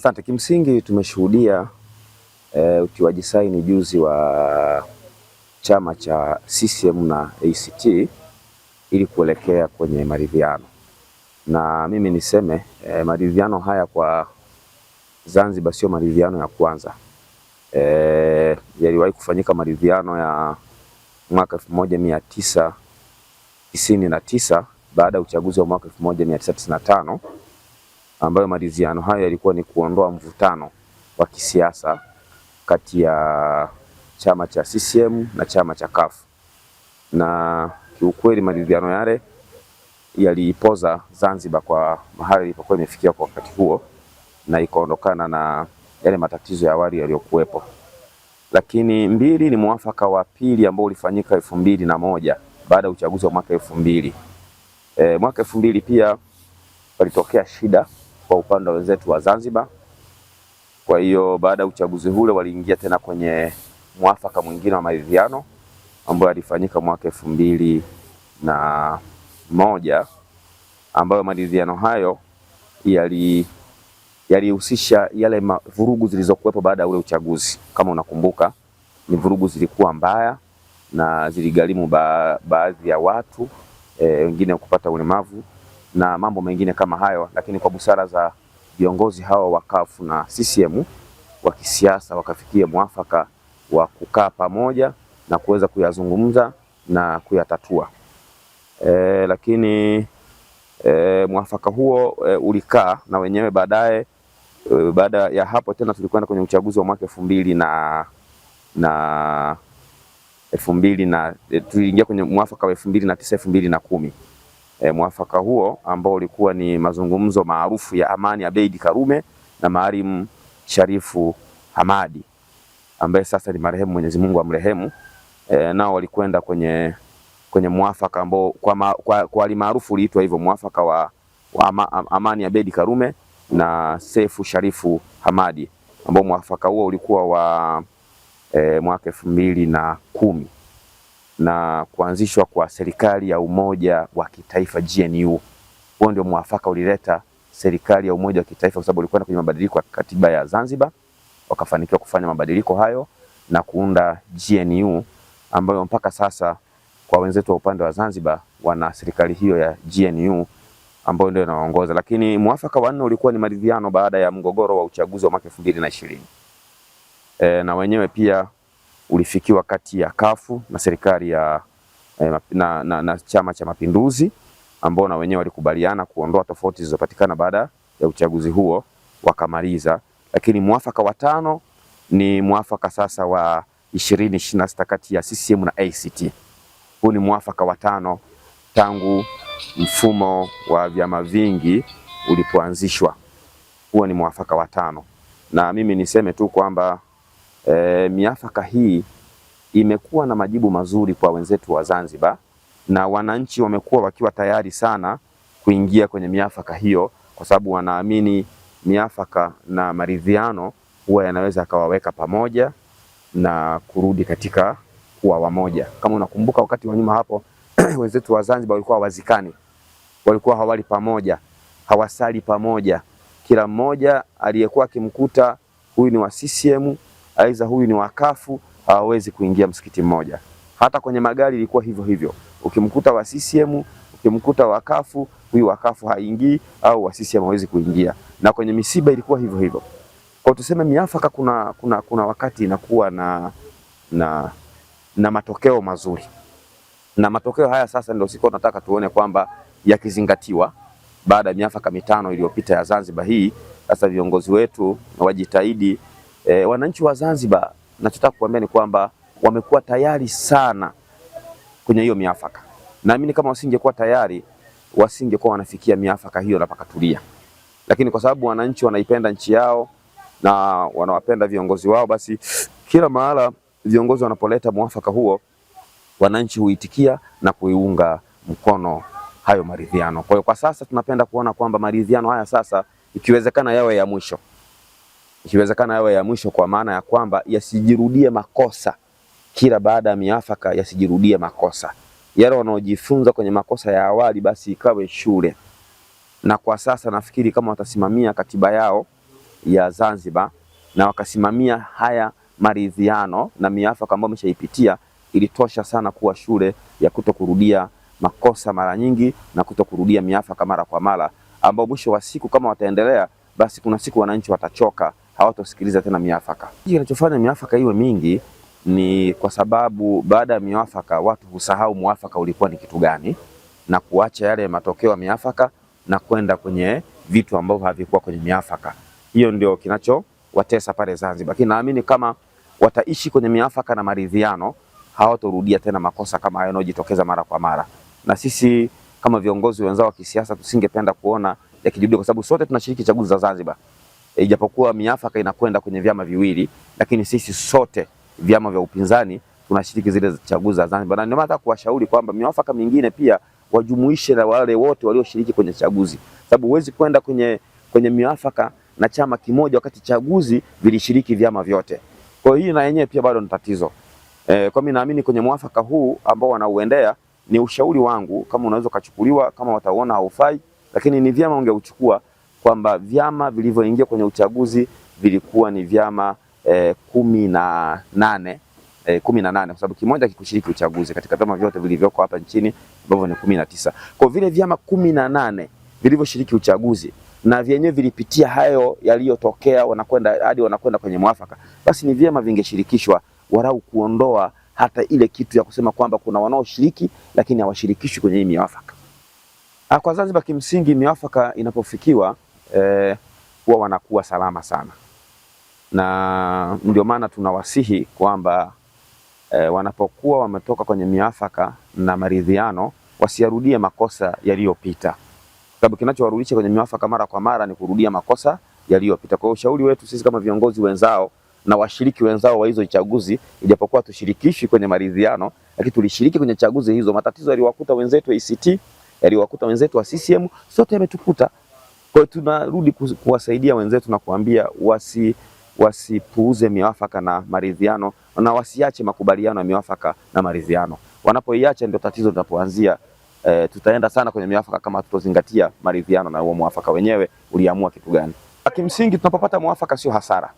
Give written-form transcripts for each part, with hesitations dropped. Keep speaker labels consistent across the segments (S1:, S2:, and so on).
S1: Asante. Kimsingi tumeshuhudia utiwaji saini juzi wa chama cha CCM na ACT ili kuelekea kwenye maridhiano, na mimi niseme maridhiano haya kwa Zanzibar sio maridhiano ya kwanza. Yaliwahi kufanyika maridhiano ya mwaka 1999 baada ya uchaguzi wa mwaka 1995 ambayo maridhiano hayo yalikuwa ni kuondoa mvutano wa kisiasa kati ya chama cha CCM na chama cha CUF, na kiukweli maridhiano yale yaliipoza Zanzibar kwa mahali ilipokuwa imefikia kwa wakati huo, na ikaondokana na yale matatizo ya awali yaliyokuwepo. Lakini mbili ni mwafaka wa pili ambao ulifanyika 2001 baada ya uchaguzi wa mwaka 2000. Mwaka 2000 pia palitokea shida kwa upande wa wenzetu wa Zanzibar. Kwa hiyo baada ya uchaguzi ule waliingia tena kwenye mwafaka mwingine wa maridhiano ambayo yalifanyika mwaka 2001, ambayo maridhiano hayo yalihusisha yale vurugu zilizokuwepo baada ya ule uchaguzi. Kama unakumbuka, ni vurugu zilikuwa mbaya na ziligharimu baadhi ya watu wengine kupata ulemavu na mambo mengine kama hayo, lakini kwa busara za viongozi hawa wa CUF na CCM wa kisiasa wakafikia mwafaka wa kukaa pamoja na kuweza kuyazungumza na kuyatatua. Lakini mwafaka huo ulikaa na wenyewe baadaye. Baada ya hapo tena tulikwenda kwenye uchaguzi wa mwaka elfu mbili na elfu mbili na tuliingia kwenye mwafaka wa 2009 2010. Mwafaka huo ambao ulikuwa ni mazungumzo maarufu ya amani ya Abeid Karume na Maalim Sharifu Hamadi ambaye sasa ni marehemu, Mwenyezi Mungu amrehemu. Nao walikwenda kwenye mwafaka ambao kwa alimaarufu uliitwa hivyo mwafaka wa amani ya Abeid Karume na Sefu Sharifu Hamadi, ambao mwafaka huo ulikuwa wa mwaka 2010 na kuanzishwa kwa serikali ya umoja wa kitaifa GNU. Huo ndio mwafaka ulileta serikali ya umoja wa kitaifa, kwa sababu ulikwenda kwenye mabadiliko ya katiba ya Zanzibar, wakafanikiwa kufanya mabadiliko hayo na kuunda GNU ambayo mpaka sasa kwa wenzetu wa upande wa Zanzibar wana serikali hiyo ya GNU ambayo ndio inaongoza. Lakini mwafaka wa nne ulikuwa ni maridhiano baada ya mgogoro wa uchaguzi wa mwaka 2020. Na wenyewe pia ulifikiwa kati ya kafu na serikali ya na Chama cha Mapinduzi ambao na wenyewe walikubaliana kuondoa tofauti zilizopatikana baada ya uchaguzi huo wakamaliza. Lakini mwafaka wa tano ni mwafaka sasa wa 2026 kati ya CCM na ACT. Huu ni mwafaka wa tano tangu mfumo wa vyama vingi ulipoanzishwa. Huo ni mwafaka wa tano, na mimi niseme tu kwamba miafaka hii imekuwa na majibu mazuri kwa wenzetu wa Zanzibar na wananchi wamekuwa wakiwa tayari sana kuingia kwenye miafaka hiyo, kwa sababu wanaamini miafaka na maridhiano huwa yanaweza akawaweka pamoja na kurudi katika kuwa wamoja. Kama unakumbuka wakati wa nyuma hapo wenzetu wa Zanzibar walikuwa hawazikani, walikuwa hawali pamoja, hawasali pamoja. Kila mmoja aliyekuwa akimkuta huyu ni wa CCM aidha huyu ni wakafu, hawawezi kuingia msikiti mmoja. Hata kwenye magari ilikuwa hivyo hivyo, ukimkuta wa CCM, ukimkuta wakafu, huyu wakafu haingii au wa CCM hawezi kuingia, na kwenye misiba ilikuwa hivyo hivyo. Kwa tuseme miafaka, kuna wakati inakuwa na matokeo mazuri, na matokeo haya sasa ndio siko nataka tuone kwamba yakizingatiwa baada ya miafaka mitano iliyopita ya Zanzibar hii, sasa viongozi wetu wajitahidi. Wananchi wa Zanzibar nachotaka kuambia ni kwamba wamekuwa tayari sana kwenye hiyo miafaka. Naamini kama wasingekuwa tayari wasingekuwa wanafikia miafaka hiyo na pakatulia, lakini kwa sababu wananchi wanaipenda nchi yao na wanawapenda viongozi wao, basi kila mahala viongozi wanapoleta mwafaka huo wananchi huitikia na kuiunga mkono hayo maridhiano. Kwa hiyo kwa sasa tunapenda kuona kwamba maridhiano haya sasa ikiwezekana yawe ya mwisho, ikiwezekana yawe ya mwisho, kwa maana ya kwamba yasijirudie makosa kila baada ya miafaka, yasijirudie makosa yale wanaojifunza kwenye makosa ya awali, basi ikawe shule. Na kwa sasa nafikiri kama watasimamia katiba yao ya Zanzibar na wakasimamia haya maridhiano na miafaka ambayo ameshaipitia, ilitosha sana kuwa shule ya kutokurudia makosa mara nyingi na kutokurudia miafaka mara kwa mara, ambao mwisho wa siku kama wataendelea, basi kuna siku wananchi watachoka, hawatosikiliza tena miafaka. Kinachofanya miafaka iwe mingi ni kwa sababu baada ya miafaka watu husahau muafaka ulikuwa ni kitu gani na kuacha yale matokeo ya miafaka na kwenda kwenye vitu ambavyo havikuwa kwenye miafaka. Hiyo ndio kinachowatesa pale Zanzibar. Lakini naamini kama wataishi kwenye miafaka na maridhiano, hawatorudia tena makosa kama hayo yanayojitokeza mara kwa mara. Na sisi kama viongozi wenzao wa kisiasa tusingependa kuona yakijirudia, kwa sababu sote tunashiriki chaguzi za Zanzibar. Ijapokuwa miafaka inakwenda kwenye vyama viwili, lakini sisi sote vyama vya upinzani tunashiriki zile chaguzi za Zanzibar, na ndio maana nataka kuwashauri kwamba miafaka mingine pia wajumuishe na wale wote walioshiriki kwenye chaguzi, sababu huwezi kwenda kwenye miafaka na chama kimoja wakati chaguzi vilishiriki vyama vyote. Kwa hiyo na yenyewe pia bado ni tatizo. Kwa mimi naamini kwenye mwafaka huu ambao wanauendea, ni ushauri wangu, kama unaweza ukachukuliwa, kama watauona haufai, lakini ni vyama ungeuchukua kwamba vyama vilivyoingia kwenye uchaguzi vilikuwa ni vyama 18, 18, kwa sababu kimoja kikushiriki uchaguzi katika vyama vyote vilivyoko hapa nchini ambavyo ni 19. Kwa vile vyama 18 vilivyoshiriki uchaguzi na vyenyewe vilipitia hayo yaliyotokea, wanakwenda hadi wanakwenda kwenye mwafaka, basi ni vyema vingeshirikishwa walau kuondoa hata ile kitu ya kusema kwamba kuna wanaoshiriki lakini hawashirikishwi kwenye hii miafaka. Kwa Zanzibar kimsingi miafaka inapofikiwa huwa wanakuwa salama sana, na ndio maana tunawasihi kwamba wanapokuwa wametoka kwenye miafaka na maridhiano wasiyarudie makosa yaliyopita, sababu kinachowarudisha kwenye miafaka mara kwa mara ni kurudia makosa yaliyopita. Kwa hiyo ushauri wetu sisi kama viongozi wenzao na washiriki wenzao wa hizo chaguzi, ijapokuwa tushirikishwi kwenye maridhiano, lakini tulishiriki kwenye chaguzi hizo. Matatizo yaliwakuta wenzetu wa ACT, yaliwakuta wenzetu wa CCM, sote yametukuta. Kwa hiyo tunarudi kuwasaidia wenzetu na kuambia wasipuuze miafaka na maridhiano na wasiache makubaliano ya miafaka na maridhiano. Wanapoiacha ndio tatizo linapoanzia. Tutaenda sana kwenye miafaka kama tutozingatia maridhiano na huo mwafaka wenyewe uliamua kitu gani. Kimsingi tunapopata mwafaka sio hasara,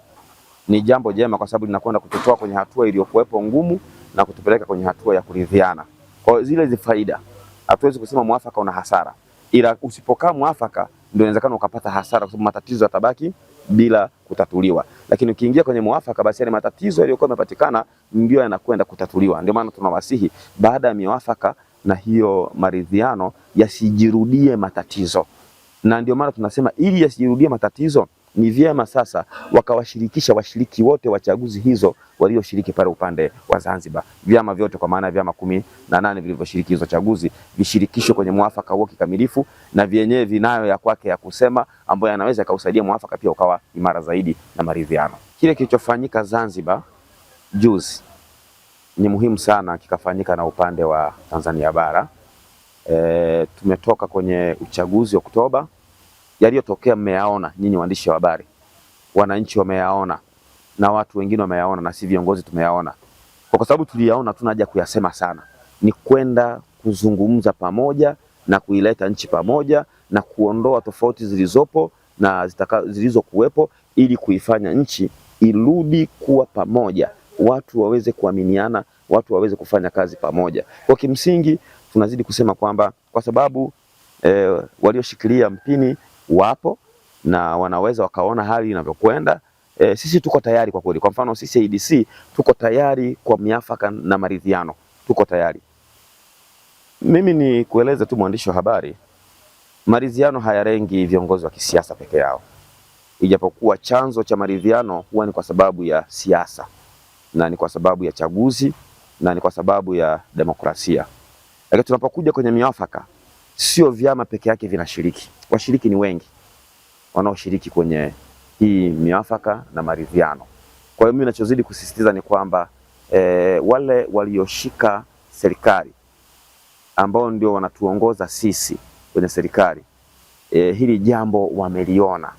S1: ni jambo jema, kwa sababu linakwenda kututoa kwenye hatua iliyokuwepo ngumu na kutupeleka kwenye hatua ya kuridhiana. Kwa hiyo zile zifaida, hatuwezi kusema mwafaka una hasara, ila usipokaa mwafaka ndio inawezekana ukapata hasara, kwa sababu matatizo yatabaki bila kutatuliwa. Lakini ukiingia kwenye mwafaka, basi yale matatizo yaliyokuwa yamepatikana ndio yanakwenda kutatuliwa. Ndio maana tunawasihi baada ya miwafaka na hiyo maridhiano yasijirudie matatizo, na ndio maana tunasema ili yasijirudie matatizo ni vyema sasa wakawashirikisha washiriki wote wa chaguzi hizo walioshiriki pale upande wa Zanzibar, vyama vyote, kwa maana vyama 18 vilivyoshiriki hizo chaguzi vishirikishwe kwenye mwafaka huo kikamilifu, na vyenyewe vinayo ya kwake ya kusema, ambayo yanaweza kausaidia mwafaka pia ukawa imara zaidi na maridhiano. Kile kilichofanyika Zanzibar juzi ni muhimu sana kikafanyika na upande wa Tanzania bara. Tumetoka kwenye uchaguzi Oktoba. Yaliyotokea mmeyaona nyinyi waandishi wa habari, wananchi wameyaona na watu wengine wameyaona, na si viongozi tumeyaona. Kwa sababu tuliyaona, tuna haja kuyasema sana, ni kwenda kuzungumza pamoja na kuileta nchi pamoja na kuondoa tofauti zilizopo na zilizokuwepo ili kuifanya nchi irudi kuwa pamoja, watu waweze kuaminiana, watu waweze kufanya kazi pamoja. Kwa kimsingi tunazidi kusema kwamba kwa sababu walioshikilia mpini wapo na wanaweza wakaona hali inavyokwenda. Sisi tuko tayari kwa kweli. Kwa mfano sisi ADC tuko tayari kwa miafaka na maridhiano, tuko tayari. Mimi ni kueleza tu mwandishi wa habari, maridhiano hayarengi viongozi wa kisiasa peke yao, ijapokuwa chanzo cha maridhiano huwa ni kwa sababu ya siasa na ni kwa sababu ya chaguzi na ni kwa sababu ya demokrasia, lakini tunapokuja kwenye miafaka sio vyama peke yake vinashiriki, washiriki ni wengi wanaoshiriki kwenye hii miafaka na maridhiano. Kwa hiyo mimi ninachozidi kusisitiza ni kwamba wale walioshika serikali ambao ndio wanatuongoza sisi kwenye serikali hili jambo wameliona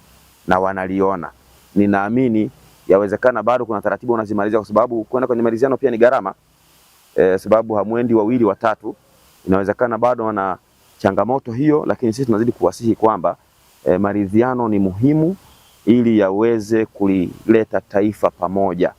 S1: na wanaliona. Ninaamini yawezekana bado kuna taratibu wanazimalizia, kwa sababu kwenda kwenye maridhiano pia ni gharama sababu hamwendi wawili watatu, inawezekana bado wana changamoto hiyo, lakini sisi tunazidi kuwasihi kwamba maridhiano ni muhimu ili yaweze kulileta taifa pamoja.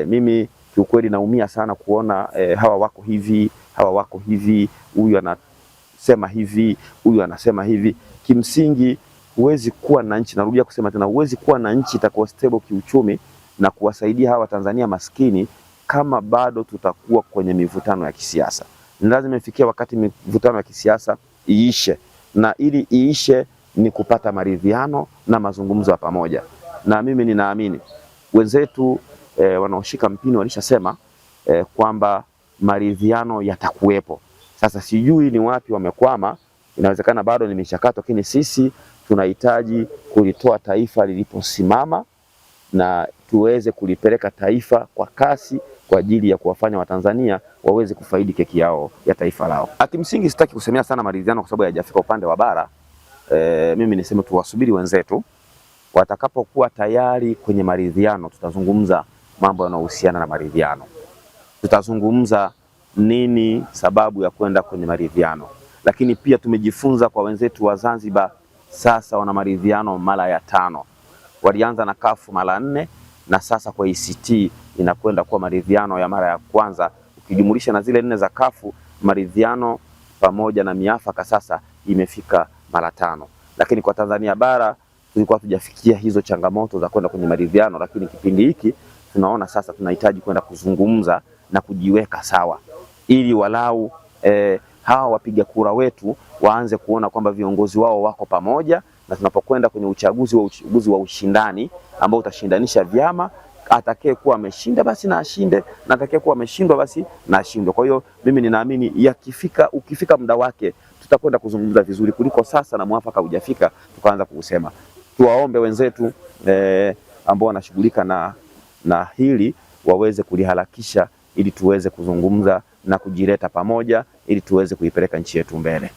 S1: Mimi kiukweli naumia sana kuona hawa wako hivi, hawa wako hivi, huyu anasema hivi, huyu anasema hivi. Kimsingi huwezi kuwa na nchi, narudia kusema tena, huwezi kuwa na nchi itakuwa stable kiuchumi na kuwasaidia hawa Tanzania maskini kama bado tutakuwa kwenye mivutano ya kisiasa. Ni lazima ifikie wakati mivutano ya kisiasa iishe, na ili iishe ni kupata maridhiano na mazungumzo ya pamoja, na mimi ninaamini wenzetu wanaoshika mpini walishasema kwamba maridhiano yatakuwepo. Sasa sijui ni wapi wamekwama, inawezekana bado ni michakato, lakini sisi tunahitaji kulitoa taifa liliposimama na tuweze kulipeleka taifa kwa kasi kwa ajili ya kuwafanya Watanzania waweze kufaidi keki yao ya taifa lao. Kimsingi sitaki kusemea sana maridhiano kwa sababu hayajafika upande wa bara. Mimi niseme tuwasubiri wenzetu watakapokuwa tayari kwenye maridhiano, tutazungumza mambo yanayohusiana na maridhiano, tutazungumza nini sababu ya kwenda kwenye maridhiano. Lakini pia tumejifunza kwa wenzetu wa Zanzibar, sasa wana maridhiano mara ya 5. Walianza na kafu mara 4 na sasa kwa ACT inakwenda kuwa maridhiano ya mara ya kwanza, ukijumulisha na zile 4 za kafu, maridhiano pamoja na miafaka sasa imefika mara 5. Lakini kwa Tanzania bara tulikuwa tujafikia hizo changamoto za kwenda kwenye maridhiano, lakini kipindi hiki tunaona sasa tunahitaji kwenda kuzungumza na kujiweka sawa ili walau hawa wapiga kura wetu waanze kuona kwamba viongozi wao wako pamoja, na tunapokwenda kwenye uchaguzi wa ushindani ambao utashindanisha vyama, atakaye kuwa ameshinda basi na ashinde, na atakaye kuwa ameshindwa basi na ashindwe. Kwa hiyo mimi ninaamini ukifika muda wake tutakwenda kuzungumza vizuri kuliko sasa na mwafaka hujafika tukaanza kusema. Tuwaombe wenzetu ambao wanashughulika na hili waweze kuliharakisha ili tuweze kuzungumza na kujileta pamoja ili tuweze kuipeleka nchi yetu mbele.